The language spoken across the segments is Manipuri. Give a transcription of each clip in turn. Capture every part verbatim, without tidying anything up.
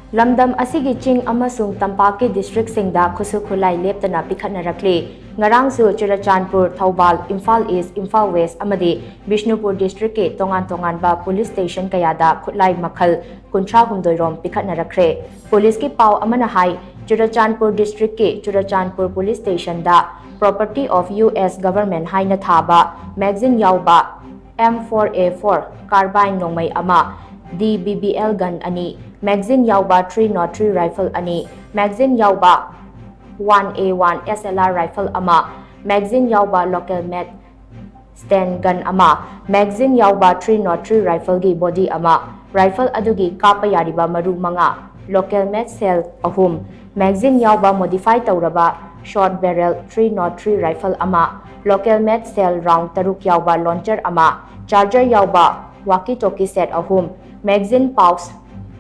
ꯂꯝꯗꯝ ꯑꯁꯤꯒꯤ ꯆꯤꯡ ꯑꯃꯁꯨꯡ ꯇꯝꯄꯥꯛꯀꯤ districtꯁꯤꯡꯗ ꯈꯨꯠꯁꯨ ꯈꯨꯠꯂꯥꯏ ꯂꯦꯞꯇꯅ ꯄꯤꯈꯠꯅꯔꯛꯂꯤ꯫ ꯉꯔꯥꯡꯁꯨ ꯆꯨꯔꯆꯥꯟꯄꯨꯔ, ꯊꯧꯕꯥꯜ, ꯏꯝꯐꯥꯜ ꯏꯁ, ꯏꯝꯐꯥꯜ ꯋꯦꯁ ꯑꯃꯗꯤ ꯕꯤꯁꯅꯨꯄꯨꯔ districtꯀꯤ ꯇꯣꯉꯥꯟ ꯇꯣꯉꯥꯟꯕ police station ꯀꯌꯥꯗ ꯈꯨꯠꯂꯥꯏ ꯃꯈꯜ ꯀꯨꯟꯊ꯭ꯔꯥ ꯍꯨꯝꯗꯣꯏ ꯔꯣꯝ ꯄꯤꯈꯠꯅꯔꯛꯈ꯭ꯔꯦ꯫ Policeꯀꯤ ꯄꯥꯎ ꯑꯃꯅ ꯍꯥꯏ, Churachandpur districtꯀꯤ Churachandpur police stationꯗ property of U S government ꯍꯥꯏꯅ ꯊꯥꯕ magazine ꯌꯥꯎꯕ M four A four carbine ꯅꯣꯡꯃꯩ ꯑꯃ, D B B L gun ꯑꯅꯤ, magazine ꯌꯥꯎꯕ three nought three rifle ꯑꯅꯤ, magazine ꯌꯥꯎꯕ one A one S L R rifle ꯑꯃ, magazine ꯌꯥꯎꯕ local made Sten gun ꯑꯃ, magazine ꯌꯥꯎꯕ three nought three rifleꯒꯤ body ꯑꯃ, rifle ꯑꯗꯨꯒꯤ ꯀꯥꯞꯄ ꯌꯥꯔꯤꯕ ꯃꯔꯨ ꯃꯉꯥ, local made shell ꯑꯍꯨꯝ, magazine ꯌꯥꯎꯕ modify ꯇꯧꯔꯕ short barrel three nought three rifle ꯑꯃ, local made shell round ꯇꯔꯨꯛ ꯌꯥꯎꯕ launcher ꯑꯃ, charger ꯌꯥꯎꯕ walkie talkie set ꯑꯍꯨꯝ, magazine pouch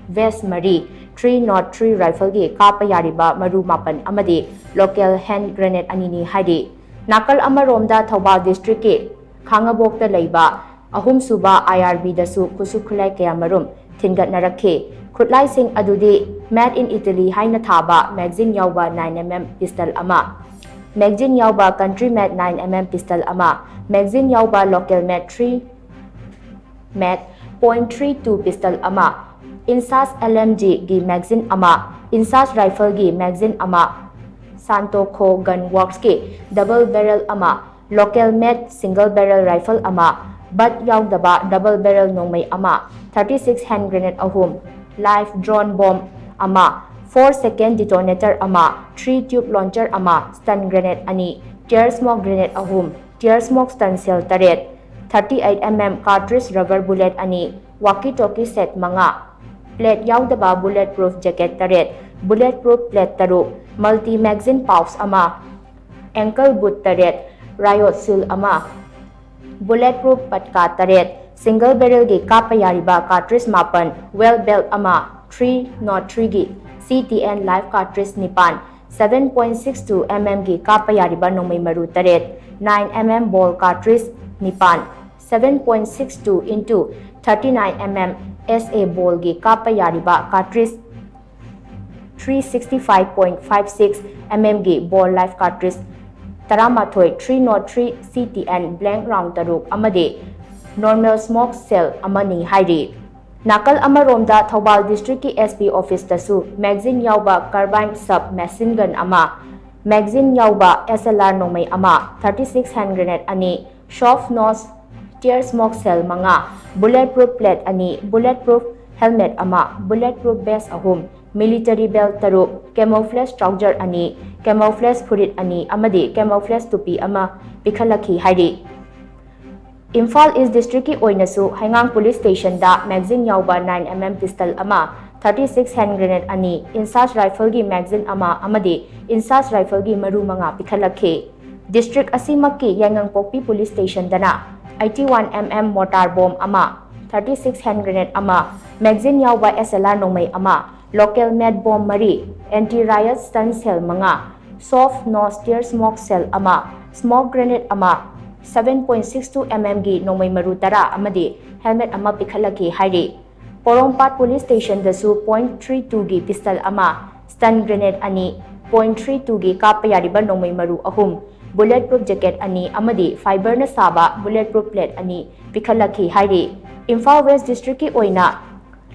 vest ꯃꯔꯤ, three nought three rifleꯒꯤ ꯀꯥꯞꯄ ꯌꯥꯔꯤꯕ ꯃꯔꯨ ꯃꯥꯄꯟ ꯑꯃꯗꯤ local hand grenade ꯑꯅꯤꯅꯤ ꯍꯥꯏꯔꯤ꯫ ꯅꯥꯀꯜ ꯑꯃꯔꯣꯝꯗ ꯊꯧꯕꯥꯜ districtꯀꯤ ꯈꯥꯉꯕꯣꯛꯇ ꯂꯩꯕ ꯑꯍꯨꯝꯁꯨꯕ I R Bꯗꯁꯨ ꯈꯨꯠꯁꯨ ꯈꯨꯠꯂꯥꯏ ꯀꯌꯥꯃꯔꯨꯝ ꯊꯤꯟꯒꯠꯅꯔꯛꯈꯤ꯫ ꯈꯨꯠꯂꯥꯏꯁꯤꯡ ꯑꯗꯨꯗꯤ made in Italy ꯍꯥꯏꯅ ꯊꯥꯕ magazine ꯌꯥꯎꯕ nine M M pistol ꯑꯃ, magazine ꯌꯥꯎꯕ country made nine M M pistol ꯑꯃ, magazine ꯌꯥꯎꯕ local made three made point three two pistol ꯑꯃ, INSAS L M Gꯒꯤ magazine ꯑꯃ, INSAS rifleꯒꯤ magazine ꯑꯃ, Santoco Gun Worksꯀꯤ double barrel ꯑꯃ, local made single barrel rifle ꯑꯃ, butt ꯌꯥꯎꯗꯕ double barrel ꯅꯣꯡꯃꯩ ꯑꯃ, thirty six hand grenade ꯑꯍꯨꯝ, live drone bomb ꯑꯃ, four second detonator ꯑꯃ, three tube launcher ꯑꯃ, stun grenade ꯑꯅꯤ, tear smoke grenade ꯑꯍꯨꯝ, tear smoke stun shell ꯇꯔꯦꯠ, thirty eight M M cartridge rubber bullet ꯑꯅꯤ, walkie talkie set ꯃꯉꯥ, plate ꯌꯥꯎꯗꯕ bullet proof jacket ꯇꯔꯦꯠ, bullet proof plate ꯇꯔꯨꯛ, multi magazine pouch ꯑꯃ, ankle boot ꯇꯔꯦꯠ, riot shield ꯑꯃ, bullet proof patka ꯇꯔꯦꯠ, single barrelꯒꯤ ꯀꯥꯞꯄ ꯌꯥꯔꯤꯕ cartridge ꯃꯥꯄꯟ, well belt ꯑꯃ, three nought threeꯒꯤ C T N live cartridge ꯅꯤꯄꯥꯟ, seven point six two mmꯒꯤ ꯀꯥꯞꯄ ꯌꯥꯔꯤꯕ ꯅꯣꯡꯃꯩ ꯃꯔꯨ ꯇꯔꯦꯠ, nine mm ball cartridge ꯅꯤꯄꯥꯟ, seven point six two into thirty nine mm S A ballꯒꯤ ꯀꯥꯞꯄ ꯌꯥꯔꯤꯕ cartridge three sixty five point five six mm ꯒꯤ bore live cartridge ꯇꯔꯥꯃꯥꯊꯣꯏ, three not three C T N blank round ꯇꯔꯨꯛ ꯑꯃꯗꯤ normal smoke shell ꯑꯃꯅꯤ ꯍꯥꯏꯔꯤ꯫ ꯅꯥꯀꯜ ꯑꯃꯔꯣꯝꯗ ꯊꯧꯕꯥꯜ district ꯀꯤ S P office ꯇꯁꯨ magazine ꯌꯥꯎꯕ carbine sub machine gun ꯑꯃ, magazine ꯌꯥꯎꯕ S L R ꯅꯣꯡꯃꯩ ꯑꯃ, thirty six hand grenade ꯑꯅꯤ, soft nose tear smoke shell ꯃꯉꯥ, bullet proof plate ꯑꯅꯤ, bullet proof helmet ꯑꯃ, bullet proof vest ꯑꯍꯨꯝ, military belt ꯇꯔꯨꯛ, camouflage trouser ꯑꯅꯤ, camouflage ꯐꯨꯔꯤꯠ ꯑꯅꯤ ꯑꯃꯗꯤ camouflage ꯇꯨꯄꯤ ꯑꯃ ꯄꯤꯈꯠꯂꯛꯈꯤ ꯍꯥꯏꯔꯤ꯫ ꯏꯝꯐꯥꯜ East district ꯀꯤ ꯑꯣꯏꯅꯁꯨ ꯍꯩꯉꯥꯡ police station ꯗ magazine ꯌꯥꯎꯕ nine mm pistol ꯑꯃ, thirty six hand grenade ꯑꯅꯤ, INSAS rifle ꯒꯤ magazine ꯑꯃ ꯑꯃꯗꯤ INSAS rifle ꯒꯤ ꯃꯔꯨ ꯃꯉꯥ ꯄꯤꯈꯠꯂꯛꯈꯤ꯫ District ꯑꯁꯤꯃꯛꯀꯤ ꯌꯥꯏꯉꯪꯄꯣꯛꯄꯤ police station ꯗꯅ eighty one mm mortar bomb ꯑꯃ, thirty six hand grenade ꯑꯃ, magazine ꯌꯥꯎꯕ S L R ꯅꯣꯡꯃꯩ ꯑꯃ, local made bomb ꯃꯔꯤ, anti riot stun shell ꯃꯉꯥ, soft nose tear smoke shell ꯑꯃ, smoke grenade ꯑꯃ, seven point six two mm ꯒꯤ ꯅꯣꯡꯃꯩ ꯃꯔꯨ ꯇꯔꯥ ꯑꯃꯗꯤ helmet ꯑꯃ ꯄꯤꯈꯠꯂꯛꯈꯤ ꯍꯥꯏꯔꯤ꯫ ꯄꯣꯔꯣꯝꯄꯥꯠ police station ꯗꯁꯨ point three two ꯒꯤ pistol ꯑꯃ, stun grenade ꯑꯅꯤ, point three two ꯒꯤ ꯀꯥꯞꯄ ꯌꯥꯔꯤꯕ ꯅꯣꯡꯃꯩ ꯃꯔꯨ ꯑꯍꯨꯝ, bullet proof jacket ꯑꯅꯤ ꯑꯃꯗꯤ fiber ꯅ ꯁꯥꯕ bullet proof plate ꯑꯅꯤ ꯄꯤꯈꯠꯂꯛꯈꯤ ꯍꯥꯏꯔꯤ꯫ ꯏꯝꯐꯥꯜ West district ꯀꯤ ꯑꯣꯏꯅ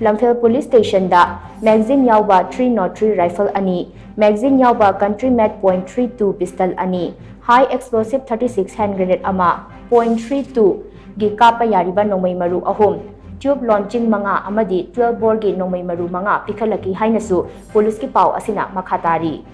ꯂꯝꯐꯦꯜ police station ꯗ magazine ꯌꯥꯎꯕ three not three rifle ꯑꯅꯤ, magazine ꯌꯥꯎꯕ country made point three two pistol ꯑꯅꯤ, high explosive thirty six hand grenade ꯑꯃ, point three two ꯒꯤ ꯀꯥꯞꯄ ꯌꯥꯔꯤꯕ ꯅꯣꯡꯃꯩ ꯃꯔꯨ ꯑꯍꯨꯝ, tube launching ꯃꯉꯥ ꯑꯃꯗꯤ twelve bore ꯒꯤ ꯅꯣꯡꯃꯩ ꯃꯔꯨ ꯃꯉꯥ ꯄꯤꯈꯠꯂꯛꯈꯤ ꯍꯥꯏꯅꯁꯨ police ꯀꯤ ꯄꯥꯎ ꯑꯁꯤꯅ ꯃꯈꯥ ꯇꯥꯔꯤ꯫